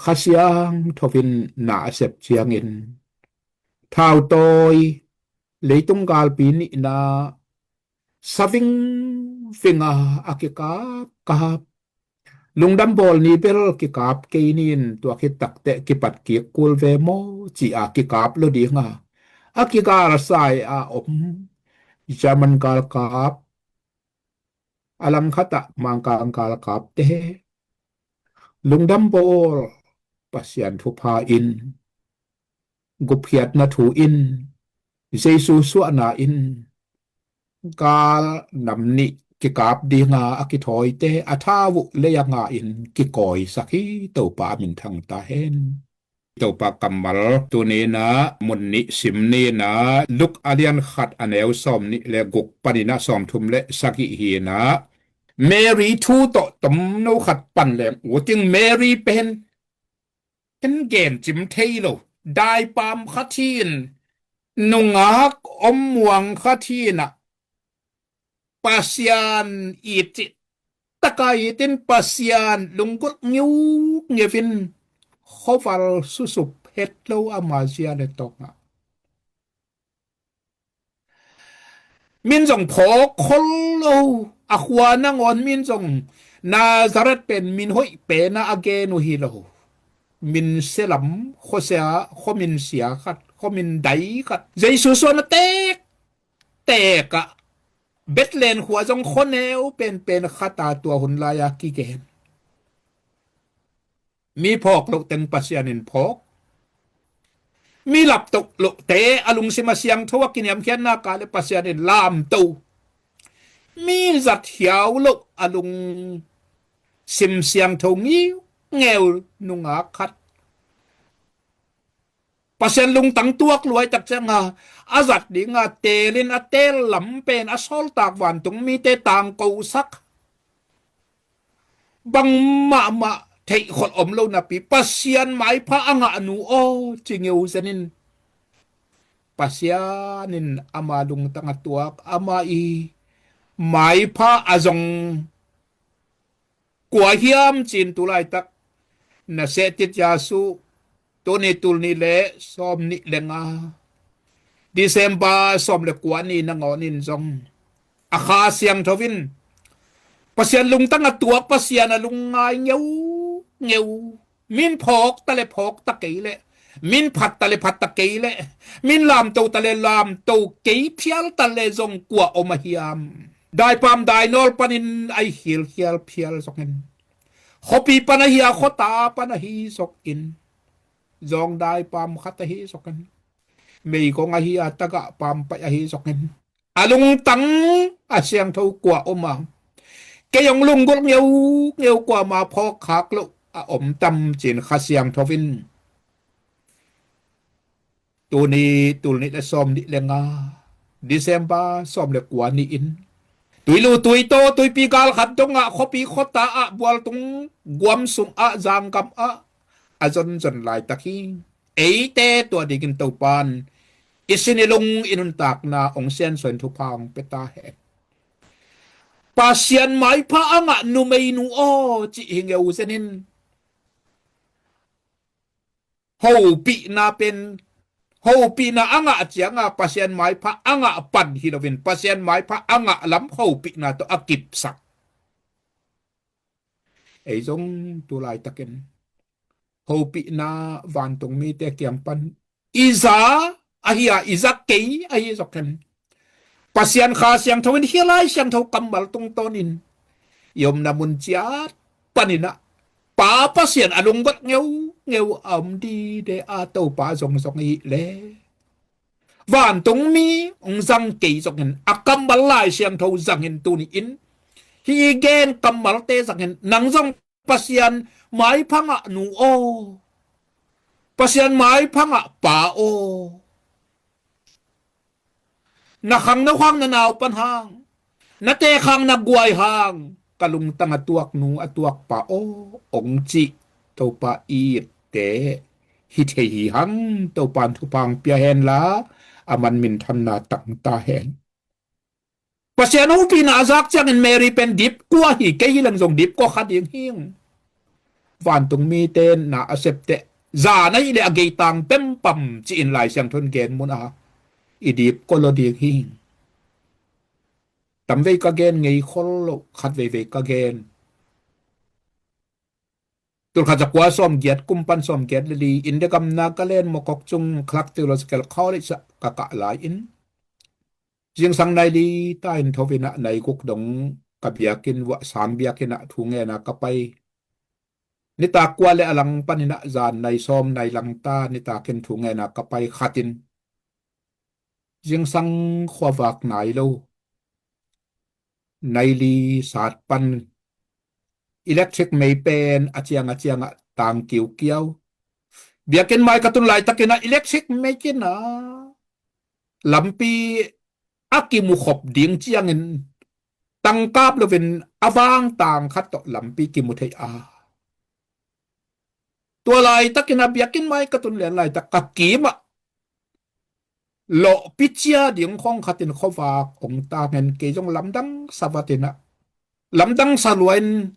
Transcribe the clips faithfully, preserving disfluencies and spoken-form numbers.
Kha Siangtho in na a sep ciangin thautawi leitung galpi nihna sa vingving a, a kikapkap, lungdam bawl ni bel kikap kei ni in, tua khit takteh kipat kik kul ve maw ci-a kikap lo ding a, a kigalsai a om German galkap, a langkhat ah Mangkang galkapte, lungdam bawl, Pasian thupha in, gupkhiatna thu in, Jesu suahna in, gal nam nih kikap ding a, a kithawite a thau uh lei a nga in kikawisak hi. Topa a min thang ta hen. Topa kammal tuni in ah mun nih sim ni in ah, Luke a lian khat a neu sawm nih le guk panin ah sawm thum le sagih hi in ah, Mary thu tawh tomno khat pan leng ut ing. Mary pen en gen cim thei lo, daipam khat hi in, nungak om muang khat hi in ah, Pasian it cih tak a it in, Pasian lunggulh ngiungeu in, khuaval susup het lo ama zia le tawng ah. Min zong phawk khol lo, a khua nangawn min zong Nazareth pen min hoih pen a, a gen uh hi lo. Min sia lam, khuasia, khuamin sia khat, khuamin dai khat, Jesu suahna tek tek ah, Bethlehem khua zong khuaneu penpen khat a tua hun lai a kigen. Mi phawk loh teng Pasian in phawk. Mi laptoh lohte a lungsim a siangtho a kiniamkhiatna ka le Pasian in lamto. Mi zat hiau loh a lungsim siangtho ngiungeu nungak khat Pasian lungtang tuak luai tak ciang a, a zat ding a teel in, a teel lam pen a sawltak vantung mite tangkosak, bangmahmah theih khol om lo napi, Pasian maipha a ngah nu aw ci ngeu zen in, Pasian in ama lungtang a tuak, ama i maipha a zong kua hiam ci-in tu laitak na seh tit ya su, tuni tul nih le sawm nih le nga, December sawm le kua ni nangawn in zong a Kha Siangtho in Pasian lungtang a tuak, Pasian a lungngai ngeungeu, min phawk ta le phawk ta kei leh, min phat ta le phat ta kei leh, min lamto ta le lamto kei phial ta le zong kua om a hiam? Daipam dainawl panin a i khilkhial phial zongin, khuapi pan ahi a, khuata pan ahi zongin, zawng daipam khat ahi zongin, meigong ahi a, tagah pam paih ahi zongin, a lungtang a siangtho kua om a? Kei hong lunggulh ngeungeu, kuama phawk khak loh a om tam ci-in Kha Siangtho in tuni tul nih le sawm nih le nga, December sawm le kua ni-in, tuilu tuitaw, tuipi gal khat dong ah, khuapi khuata ah, bualtung guam sung ah, zanggam ah, a zonzon laitak hi. Eite tua dingin Topan i sin i lung i nuntakna hong siansuah in thupha hong pia ta hen. Pasian maipha a ngah numeinu aw cih hi ngeu zen in, hopihna pen, hopihna a ngah ciang a Pasian maipha a ngah pan hi loin, Pasian maipha a ngah lam hopihna tawh a kipsak. Ei zong tu laitakin hopihna vantung mite kiang pan i za ahi a, i za kei ahi zongin, Pasian Kha Siangtho in hih Lai Siangtho kammal tungtawnin i omna mun ciat panin ah Pa Pasian a lunggulh ngeungeu a om dide a Topa zongzong ahih leh, vantung mi hong zang kei zongin, a kammal Lai Siangtho zangin, tuni-in hih i gen kammalte zangin, nang zong Pasian maipha ngah nu aw, Pasian maipha ngah pa aw, na khangno hang, na naupan hang, na teek hang, na guai hang, ka lungtang a tuak nu, a tuak pa aw, hong cih Topa itte hi thei hi hang. Topan thupha hong pia henla, a man minthanna tang ta hen. Pasian hopihna a zak ciangin Mary pen dipkua hi, kei hi leng zong dipkua kha ding hi. Vantung mite na a septeh, zan ahih leh a geitang pempam ci-in Lai Siangtho in gen mun a i dip kol lo ding hi. Tamvei ka gen ngei khol lo, khat veivei ka gen. Tulkhat zakua sawmgiat kum pan sawmgiat le li India gam Nagaland Mokokchung Clark Theological College ah ka kah lai-in zingsang nai li ta in tho in ah nai guk dong ka biakinn uah sang biakinn ah thu ngen a ka pai. Nitak kua le a lang panin ah zan nai sawm nai lang ta nitakin thu ngen a ka pai khatin zingsang khuavak nai lo. Nai li sat pan electric mei pen a ciang a ciangah tang kiukiau. Biakinn mai ka tun laitakin ah electric mei kina lampi a kimu khop ding ciangin tangkap loin a vang tang khat tawh lampi kimu thei a. Tua laitakin a biakinn mai ka tun lian laitak ka kimah lawhpi cia ding khong khatin khuavak ong tangin kei zong lamdang sa vatin ah lamdang sa luain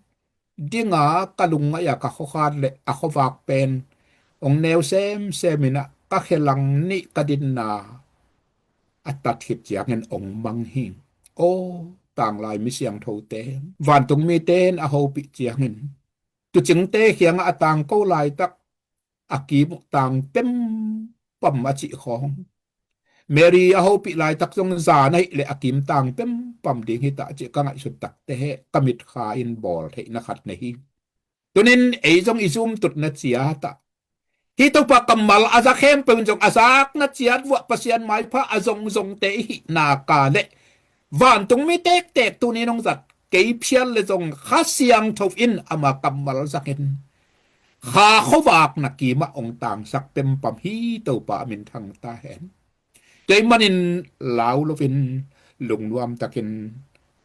dinga ka lungngaih a ka khuakhat le a khuavak pen ong neu semsem in ah ka khelang nih ka dinna a tat khit ciangin ong mang hi. Aw, tanglai mi siangthote, vantung mite in a hopih ciangin tuucingte kiangah a tangko laitak a kim uh tang pempam a cih khawng, Mary a hopih laitak zong zan ahih leh a kim tang pempam ding hi ta cih ka ngaihsut takte he ka mitkha in bawl theihna khat nei hi. Tunin ei zong i zum tutna ciat ah hih Topa kammal a za khempeuh in zong a zakna ciat uah Pasian maipha a zongzongte i hih nak leh vantung mi tektek tuni nong zat kei phial le zong Kha Siangtho in ama kammal zangin kha khuavak na kimah ong tangsak pempam hi. Topa a min thang ta hen. Tua ahih manin lau loin lungnuam takin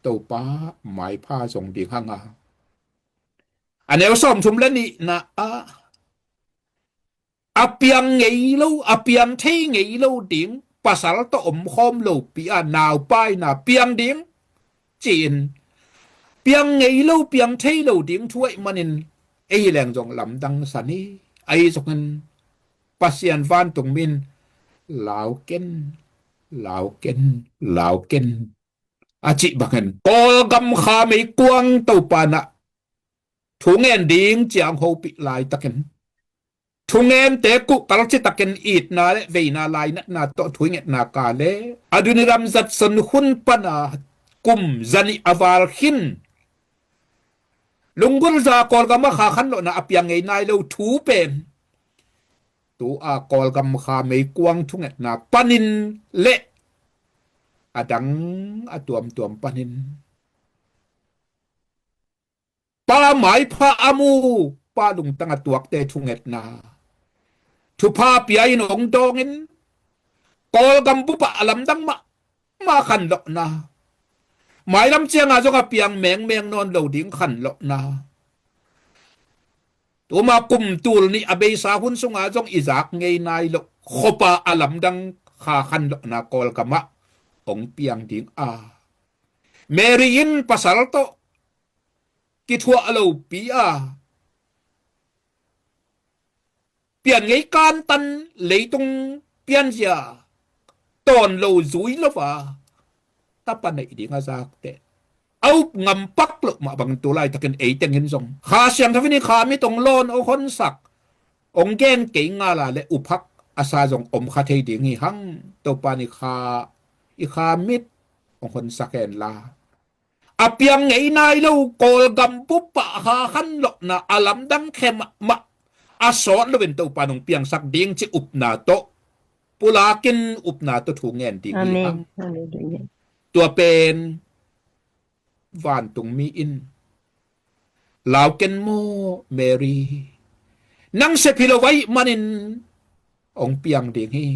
Topa maipha zong ding hang a. A neu sawmthum le nihna ah a piang ngei lo, a piang thei ngei lo ding pasal tawh omkhawm lopi a naupai na piang ding ci-in piang ngei lo, piang thei lo ding thu ahih manin ei hi leng zong lamdang sa ni. Ahi zongin Pasian vantung mi in lau ken, lau ken, lau ken a cih bangin Kawlgam kha meikuang Topa in ah thu ngen ding ci-a ong hopih laitakin thungente kuhkal citakin itna le veina lainatna tawh thu i ngetna ka le Adoniram zatson hun pana kum zanih a val khin lunggulh za Kawlgam a kha khanlawhna a piang ngei nai lo thu pen tu-a Kawlgam kha meikuang thungetna panin le a dang a tuamtuam panin pa maipha a mu, pa lungtang a tuakte thungetna thupha pia in ong dawngin Kawlgam bup ah a lamdang mahmah khanlawhna, mailam cianga zong a piang mengmeng nawn lo ding khanlawhna, tuma kum tul nih a beisa hun sunga zong i zak ngei nai loh khuapa a lamdang kha khanlawhna Kawlgam ah ong piang ding a, Mary in pasal tawh kithuah lopi a pian ngei kantan leitung pianzia tawn lo zui lo a tapa neih ding a zakte a up ngam pak loh mah bangin tu laitakin ei tengin zong Kha Siangtho in i kha mit ong lawn ong honsak ong gen kei ngala le uphak a sa zong om kha thei ding hi hang. Topa in i kha, i kha mit ong honsak hen la a piang ngei nai lo Kawlgam bup ah kha khanlawhna a lamdang khe mahmah a sawt loin Topa in ong piangsak ding ci upna tawh pulakin upna tawh thu ngen ding hi hang. Tua pen vantungmi in lau ken maw Mary, nang sep hi lo ahih manin ong piang ding hi.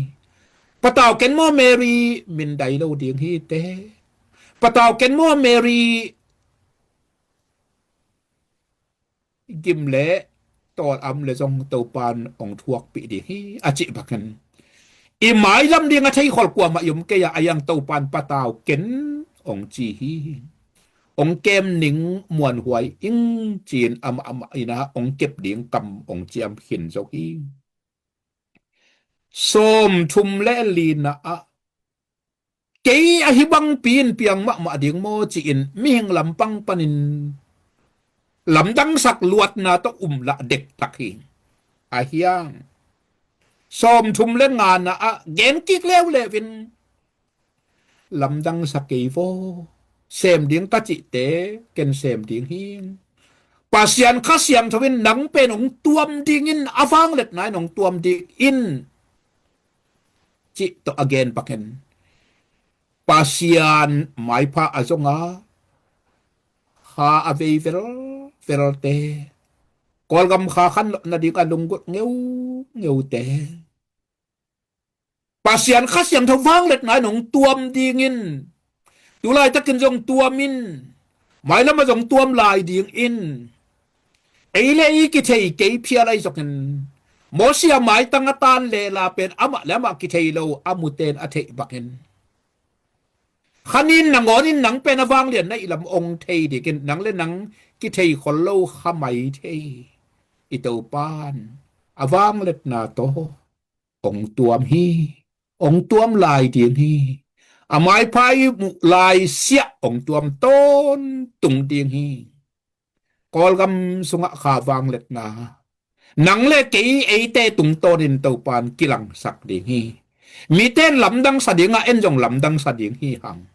Patau ken maw Mary, mindai lo ding hi te. Patau ken maw Mary, gim le tawl a om le zong Topa in ong thuakpih ding hi a cih bangin i mailam ding a theikhol kuamah i om kei a, a iang Topa in patau ken ong ci hi. hong kem ning muanhuai ing ci-in amah amah in ah hong kep ding kam hong ciam khin zo hi. Sawmthum le lina ah kei ahi bangpi in piang mahmah ding maw ci-in mihing lampang panin lamdangsak luatna tawh um lah dektak hi. Ahi hang sawmthum le ngana ah gen kik leuleu in lamdangsak kei vaw, sem ding ka cihte ken sem ding hi. Pasian Kha Siangtho in nang pen hong tuam dingin a vangliatna in hong tuam dingin cih tawh a gen bangin Pasian maipha a zong a, kha a vei velvelte, Kawlgam kha khan loh nading a lunggulh ngeungeute Pasian Kha Siangtho vangliatna in hong tuam dingin, tu laitakin zong tuam in, mailam ah zong tuam lai dingin, ei le ei kithei kei phial ahi zongin, Mosi a maitang a tan lela pen amah le amah kithei lo a muten a theih bangin, khanin nangawn in nang pen a vanglian na hih lam hong thei dingin, nang le nang kithei khol lo kha mai thei i Topan a vangliatna tawh hong tuam hi. Hong tuam lai ding hi. A maipha i muh lai siah hong tuam tawntung ding hi. Kawlgam sungah kha vangliatna nang le kei eite tungtawnin Topan kilangsak ding hi. Mite in lamdangsa ding a, en zong lamdangsa ding hi hang.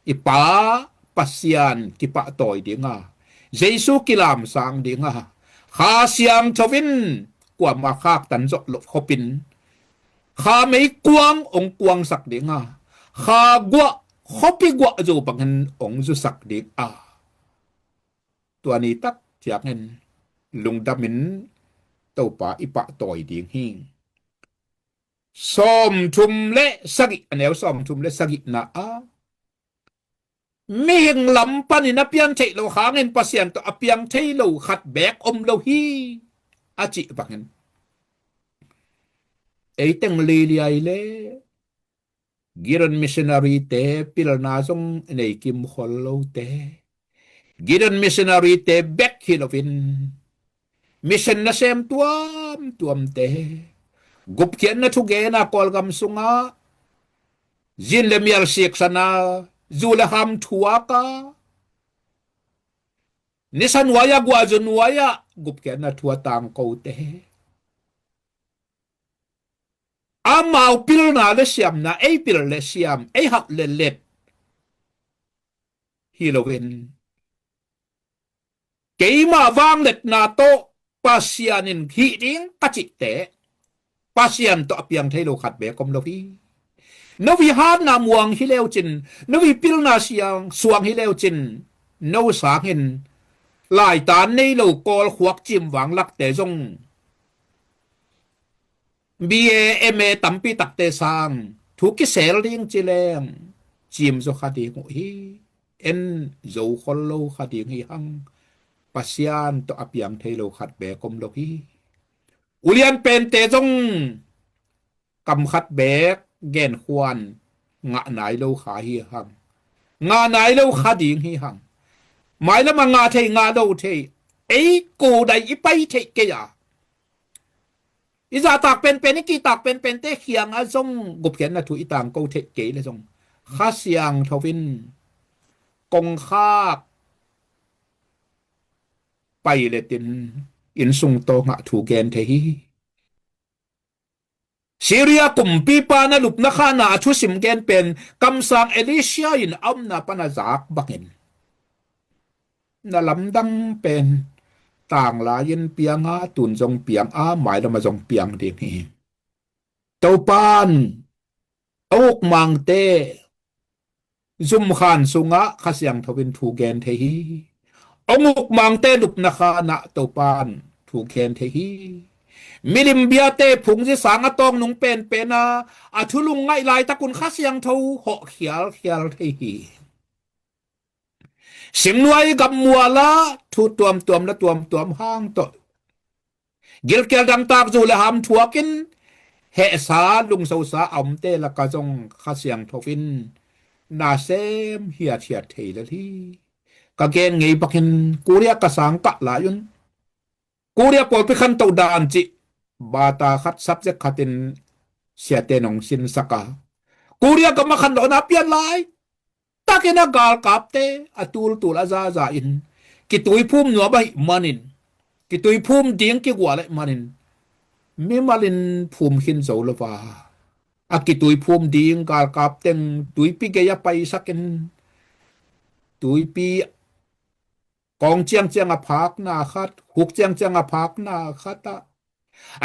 I Pa Pasian kipahtawi ding a, Jesu kilamsang ding a, Kha Siangtho in kuamah khaktan zawh loh khopin kha meikuang hong kuangsak ding a, kha guah khuapi guah zu bangin hong zusak ding a, tua ni tak ciangin lungdamin Topa i pahtawi ding hi. Sawmthum le sagih, a neu sawmthum le sagihna ah mihing lam panin a piang theih lo hangin Pasian tawh a piang thei lo khat beek om lo hi, a cih bangin, ei teng liliai le Gideon missionary te pilna zong nei kim khol lote, Gideon missionary te bek hi loin mission nasem tuamtuamte, gupkhiatna thugena Kawlgam sungah zin le mial siksana, zu le ham thuaka, nisa nuai-ah guahzu nuai-ah gupkhiatna thu a tangkote, amau pilna le siamna, ei pil le siam, ei hauh le let hi loin, keima vangliatna tawh Pasian in hih ding ka cihte Pasian tawh a piang thei lo khat beek om lo hi. No ih hatna muang hi leucin, no ih pilna siang suang hi leucin, no sangin laitan nei lo Kawl khuak cimvang lakte zong B A, M A tampi takte sang thu kisel ding ci leng cim zaw kha ding uh hi. En zo khol lo kha ding hi hang. Pasian tawh a piang thei lo khat beek om lo hi. Ulian pente zong kam khat beek genkhuan ngah nai lo kha hi hang. Ngah nai lo kha ding hi hang. Mailam a ngah thei, ngah lo thei, ei ko dai i pai theih kei a, i zahtak penpen, i kihtak penpente kiangah zong gupkhiatna thu i tangko theih kei le zong, Kha Siangtho in kongkhak pailetin innsung tawngah thu gen thei hi. Syria kumpipa na lupna khana a thusim gen pen kamsang Elisha in a omna pan a zak bangin, na lamdang pen tanglai-in piang a, tun zong piang a, mailam a zong piang ding hi. Topan a ukmangte zumkhan sungah Kha Siangtho in thu gen thei hi. A ukmangte lupna khanah Topan thu gen thei hi. Milim biate phungzi sang a tawng nung penpen a, a thu lungngaih laitak un Kha Siangtho hawh khialkhial thei hi. Singnuai gammual ah thu tuamtuam la tuamtuam hang tawh, gilkial dangtak zu le ham thuakin hehsa lungsosa a omte lakah zong Kha Siangtho in nasem hiathiat thei lel hi. ka gen ngei bakin Korea ka sang kah lai un. Korea pawlpi khantoh dan cih bata khat, subject khatin siate nong sinsak a, Korea gam a khantohna pian lai takin a galkapte a tultul a zaza in kituiphum nuam ahih manin, kituiphum ding kigual ahih manin mimalin phum khin zo lo a, a kituiphum ding galkap teng tuipi gei a paisakin, tuipi kawng ciangciang a phakna khat, khuk ciangciang a phakna khat ah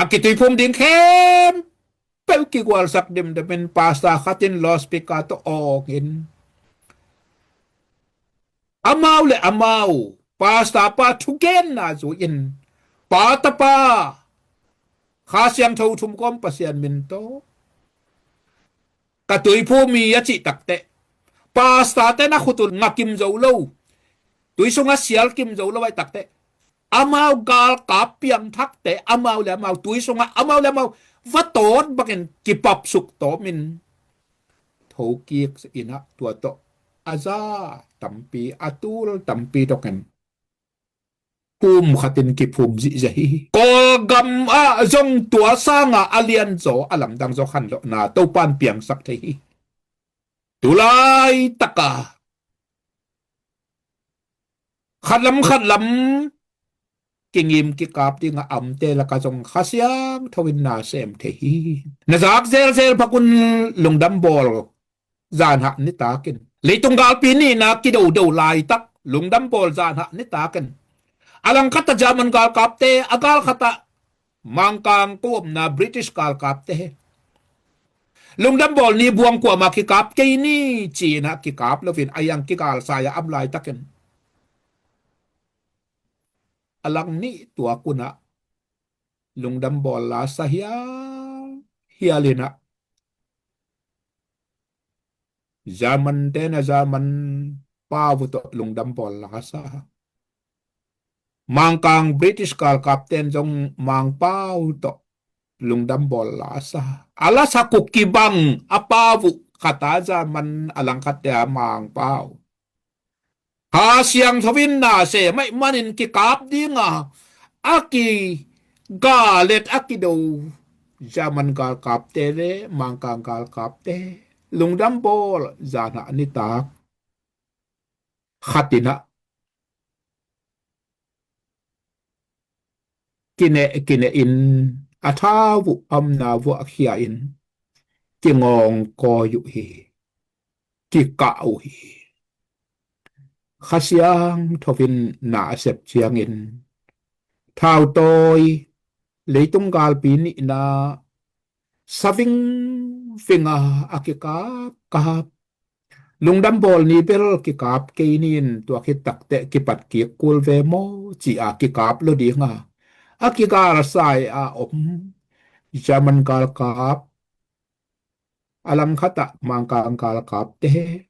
a kituiphum ding khempeuh kigualsak dimdimin pastor khatin loudspeaker tawh awngin, amau le amau pastor pa thugenna zui-in, Pa, Tapa, Kha Siangtho thum kawm Pasian min tawh ka tuiphum hi a cih takteh, pastor ten a khut uh ngakim zo lo, tui sungah sialkim zo lo ahih takteh, amau galkap piangthakte amau le amau tui sungah amau le amau va tawt bangin kipapsuk tawmin thokik in ah tua tawh a za tampi, a tul tampi dongin phum khatin kiphum zihziah hi. Kawlgam ah zong tua sanga a lianzaw a lamdangzaw khantohna Topan piangsak thei hi. Tulaitak a khatlam khatlam kingim kikap ding a amte lakah zong Kha Siangtho in na sem thei hi. Na zak zelzel bak un, lungdam bawl zanhah nitakin. Leitung galpi nihna kidodo laitak lungdam bawl zanhah nitakin. A langkhat ah German galkapte, a galkhat ah Mangkang ko omna British galkapte, lungdam bawl ni buang kuamah kikap kei ni ci-in ah kikap loin a hiang kigalsai a am laitakin, a lang nih tuak un ah lungdam bawl la sa hial hial in ah German ten a German pau tawh lungdam bawl la sa. Mangkang British galkap ten zong Mangpau tawh lungdam bawl la sa. A lasak uh kibang, a pau uh khat a German, a langkhat te a Mangpau. Kha Siangtho in na sem ahih manin kikap ding a, a kigalet, a kido German galkapte le Mangkang galkapte lungdam bawl zanhah nitak khat in ah kineh kineh in a thau uh amna vuah khia in kingawngkawi uh hi, kikah uh hi. Kha Siangtho in na a sep ciangin thautawi leitung galpi nihna sa vingving a, a kikapkap, lungdam bawl ni bel kikap kei ni in, tua khit takteh kipat kik kul ve maw ci-a kikap lo ding a, a kigalsai a om German galkap, a langkhat ah Mangkang galkapte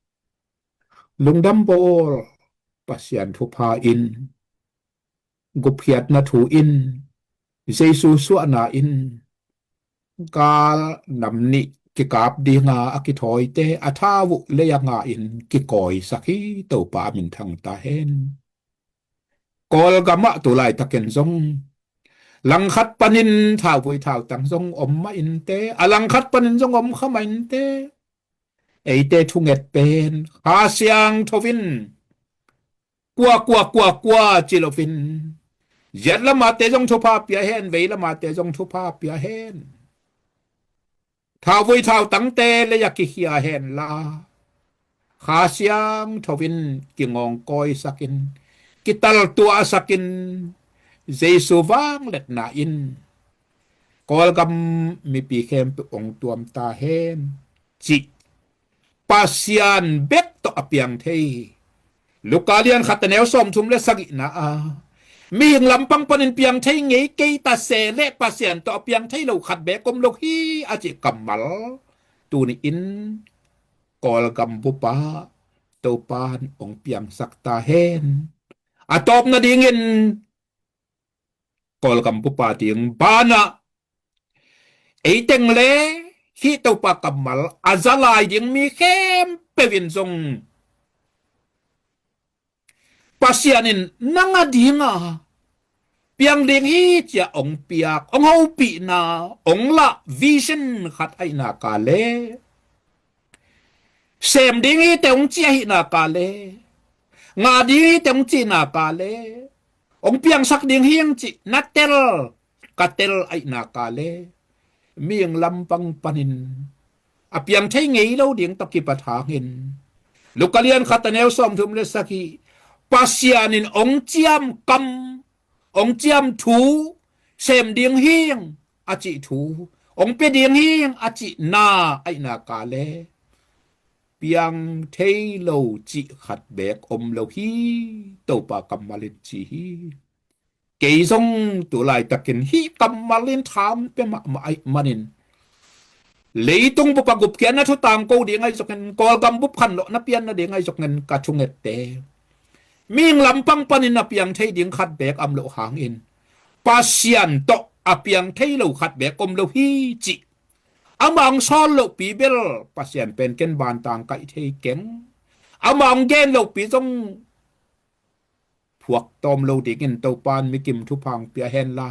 lungdam bawl, Pasian thupha in, gupkhiatna thu in, Jesu suahna in gal nam nih kikap ding a, a kithawite a thau uh lei a nga in kikawisak hi. Topa a min thang ta hen. Kawlgam ah tu laitakin zong langkhat panin thauvui thautang zong om mah inte, a langkhat panin zong om kha mah inte. Eite thunget pen Kha Siangtho in kua, kua, kua, kua ci loin, ziat lamate zong thupha pia hen, vei lamate zong thupha pia hen. Thauvui thautangte lei a kikhia hen la, Kha Siangtho in kingawngkawisak in, kitaltuahsak in, Jesu vangliatna in Kawlgam mipi khempeuh hong tuam ta hen cih Pasian bek tawh a piang thei. Luka lian khat a neu sawmthum le sagihna a, mihing lampang panin piang thei ngei kei ta se leh Pasian tawh a piang thei lo khat bek om lo hi a cih kammal tuni in Kawlgam bup ah Topan hong piangsak ta hen. A tawpna dingin Kawlgam bup a ding banah eiteng le hih Topa kammal a za lai ding mi khempeuh in zong Pasian in nang a dinga piang ding hi cia ong piak, ong hopihna, ong lah vision khat aihna ka le, sem ding hi te ong ci ahihna ka le, nga ding hi te ong cihna ka le, ong piangsak ding hiang cih na tel, ka tel aihna ka le, mihing lampang panin a piang thei ngei lo ding tawh kipat hangin, Luka lian khat a neu sawmthum le sagih, Pasian in ong ciam kam, ong ciam thu, sem ding hiang a cih thu, ong pia ding hiang a cih na aihna ka le, piang thei lo cih khat beek om lo hi, Topa kammal in ci hi. Kei zong tu laitakin hih kammal in tham pia mahmah aih manin, leitung bup a gupkhiatna thu tangko ding ahi zongin, Kawlgam bup khanlawhna pianna ding ahi zongin ka thungette, mihing lampang panin a piang thei ding khat beek om loh hangin, Pasian tawh a piang thei lo khat beek om lo hi cih, amah ong sawl lohpi bel Pasian pen ken bantang kaih thei keng. Amah ong gen lohpi zong phuak tawm lo dingin Topa in mikim thupha ong pia henla,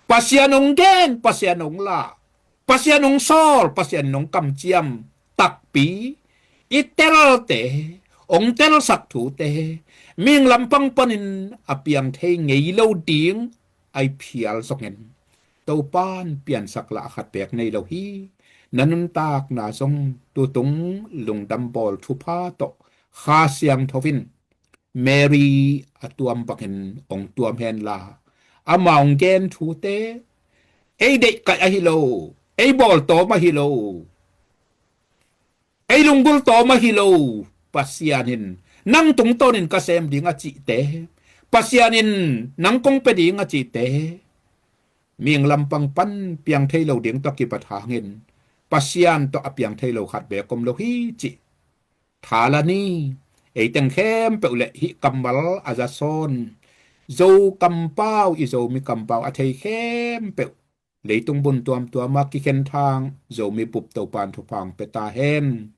Pasian ong gen, Pasian ong lah, Pasian ong sawl, Pasian ong kamciam takpi i telte, ong telsak thute, mihing lampang panin a piang thei ngei lo ding ahi phial zongin, Topa in piansak lah khat beek nei lo hi. Na nuntakna zong tutung lungdam bawl thupha tawh Kha Siangtho in Mary a tuam bangin ong tuam henla, amah ong gen thute, ei deihkaih ahi lo, ei bawltawm ahi lo, ei lunggulh tawm ahi lo, Pasian in nang tungtawnin ka sem ding a cihte, Pasian in nang kong pia ding a cihte, mihing lampang pan piang thei lo ding tawh kipat hangin, Pasian tawh a piang thei lo khat beek om lo hi cih tha la ni. Ei teng khempeuh le hih kammal a za sawn Zo kampau, i Zomi kampau a thei khempeuh, leitung bun tuamtuam ah kikhen thang Zomi bup Topa in thupha ong pia ta hen.